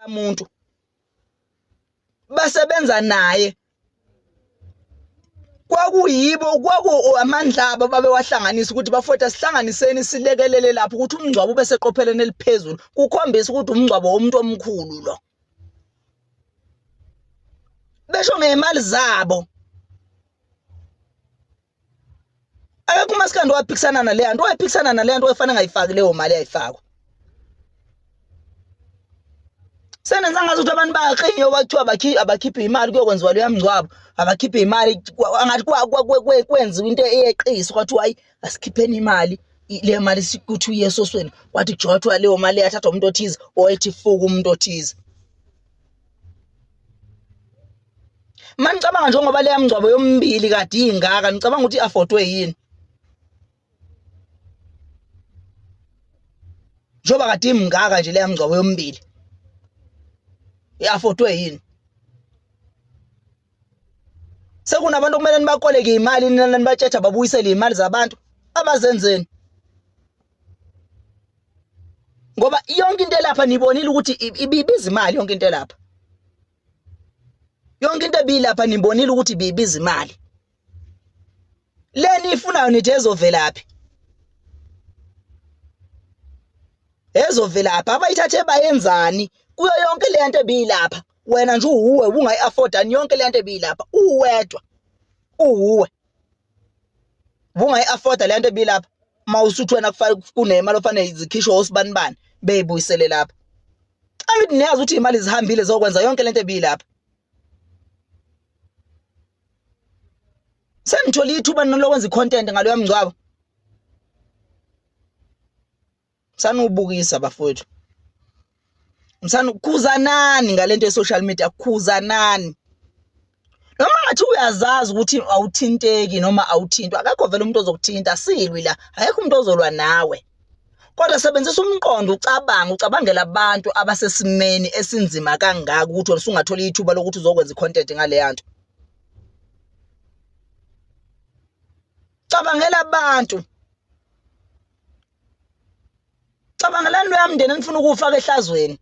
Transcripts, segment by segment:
Muntu basebenza naye kwakuyibo kwaku amandla abo babewahlanganisa ukuthi bafowethu asihlanganiseni silekelele lapho ukuthi umngcwabo ube seqopheleni eliphezulu kukhombisa ukuthi umngcwabo womuntu omkhulu lo besho ngeyimali zabo. Akekho umasikandi owaphikisana naleya nto, owayephikisana naleya nto wayefanele angayifaki leyo mali eyayifakwa. Senenza ngazi ukuthi abantu bayaklinywa kwathiwa abakhiphe imali kuyokwenziwa leya mngcwabo, abakhiphe imali angathi kwenziwa into eyeqisa kwathiwa hayi asikhipheni imali le mali kuthi uye esosweni kwathi kujothiwa leyo mali yathathwa umuntu othize owayethi fuka umuntu othize. Manicabanga njengoba leya mngcwabo yombili kade ingaka nicabanga ukuthi i-affordwe yini? Njengoba kade imngaka nje leya mngcwabo yombili i-affordwe yini? Sekunabantu okumele nibakoleke imali nina nibatshetha babuyisele imali zabantu abazenzeni. Ngoba yonke into elapha nibonile ukuthi ibibiza imali yonke into elapha. Yonke into ebilapha nibonile ukuthi ibibiza imali. Le niyifunayo nithi ezovelaphi? Ezovelaphi abayithathe bayenzani kuyo yonke le nto ebilapha? Wena nje uwuwe ubungayi-affordani yonke le nto ebilapha uwedwa uwuwe ubungayi-afforda le nto ebilapha uma usuthi wena kunemali ofanele zikhishwe osibanibani beyibuyisele lapha. Angithi niyazi ukuthi imali zihambile zokwenza yonke lento ebilapha. Senithole ithuba lokwenza i-content ngaloya mngcwabo. Sanubukisa bafowethu. Msanu khuzanani ngalento ye-social media khuzanani. Noma ngathi uyazazi ukuthi awuthinteki noma awuthintwa akekho vele umuntu ozokuthinta silwi la akekho umuntu ozolwa nawe. Kodwa sebenzisa umqondo ucabange ucabangela abantu abasesimeni esinzima kangaka ukuthi wena usungathola ithuba lokuthi uzokwenza i-content ngaleya nto. Cabangela abantu. Cabangelani loya mndeni enifuna ukuwufaka ehlazweni.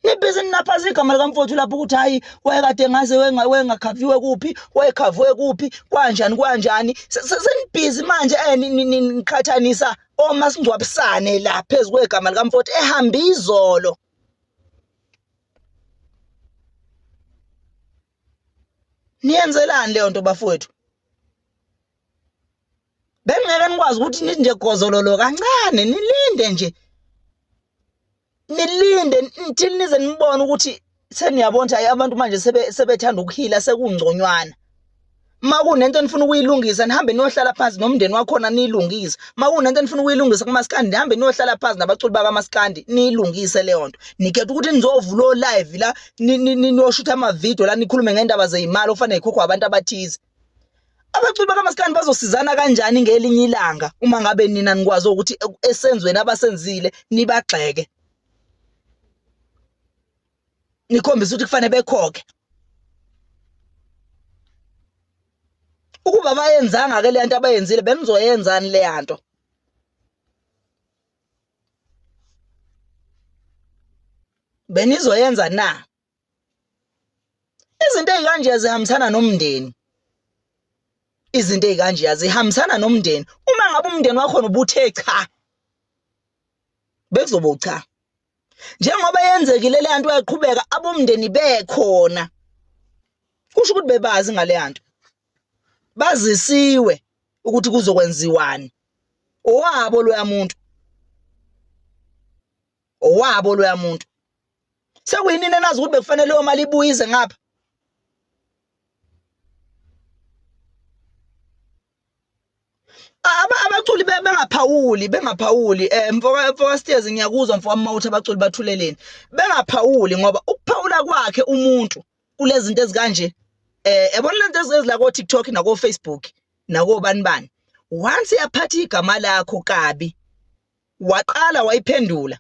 Nibhizi ninaphaza igama likamfowethu lapho ukuthi hhayi wayekade ngaze wayengakhaviwe kuphi wayekhaviwe kuphi kwanjani kwanjani senibhizi manje um niqhathanisa omasingcwabisane la phezu kwegama likamfowethu ehambe izolo. Niyenzelani leyo nto bafowethu? Bengeke nikwazi ukuthi nithi nje gozololo kancane nilinde nje nilinde until nize nibone ukuthi seniyabona ukuthi hayi abantu manje sebethanda ukuhila sekungconywana. Uma kunento enifuna ukuyilungisa nihambe niyohlala phansi nomndeni wakhona niyilungise. Uma kunento enifuna ukuyilungisa kumaskandi nihambe niyohlala phansi nabaculi bakamaskandi niyilungise leyo nto. Nikhetha ukuthi nizovula o-live la niyoshutha amavidiyo la nikhulume ngendaba zeyimali okufanele yikhokhwe abantu abathize. Abaculi bakamaskandi bazosizana kanjani ngelinye ilanga uma ngabe nina nikwazi ukuthi esenzweni abasenzile nibagxeke nikhombise ukuthi kufanele bekhokhe. Ukuba bayenzanga ke le nto abayenzile benizoyenzani le nto? Benizoyenza na? Izinto ey'kanje zihambisana nomndeni. Izinto ey'kanje zihambisana nomndeni. Uma ngabe umndeni wakhona ubuthe cha, bekuzoba ucha. Njengoba yenzekile le nto yaqhubeka abomndeni bekhona. Kusho ukuthi bebazi ngale nto. Bazisiwe ukuthi kuzokwenziwani. Owabo loya muntu. Owabo loya muntu. Sekuyinini enazi ukuthi bekufanele leyo mali ibuyize ngapha? Abaculi bengaphawuli bengaphawuli eh mfoka mfoka Stairs ngiyakuzwa mfoka Mawuthi abaculi bathuleleni bengaphawuli ngoba ukuphawula kwakhe umuntu kulezi zinto ezikanje eh yabona lento ezila ko TikTok nako Facebook nako bani bani once yaphatha igama lakho kabi waqala wayiphendula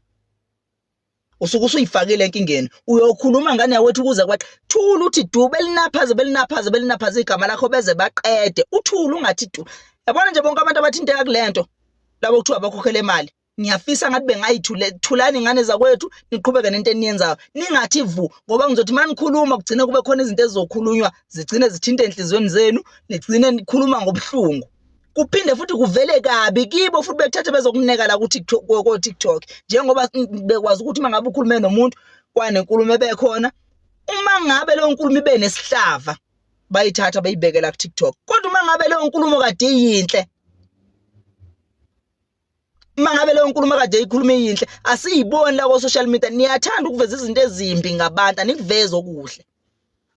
usuke usuyifakile enkingeni uyokhuluma ngane yakwethu ukuze kwathi thula uthi du belinaphaze belinaphaze belinaphaze igama lakho beze baqede uthule ungathi du yabona nje bonke abantu abathinteka kulento labo kuthiwa bakhokhele imali. Ngiyafisa ngathi bengayithule thulani ingane zakwethu, niqhubeke nento eniyenzayo, ningathi vu, ngoba ngizothi uma nikhuluma kugcine kube khona izinto ezizokhulunywa zigcine zithinte enhliziyweni zenu, nigcine nikhuluma ngobuhlungu, kuphinde futhi kuvele kabi kibo futhi bekuthathe bezokuneka la ku-TikTok, ko-TikTok, njengoba bekwazi ukuthi uma ngabe ukhulume nomuntu kwanenkulumo ebekhona, uma ngabe leyo nkulumo ibe nesihlava, bayithatha bayibekela ku-TikTok. Kodwa uma ngabe leyo nkulumo kade iyinhle, uma ngabe leyo nkulumo kade ikhuluma iyinhle, asiyiboni la ko-social media. Niyathanda ukuveza izinto ezimbi ngabantu, anikuvezi okuhle.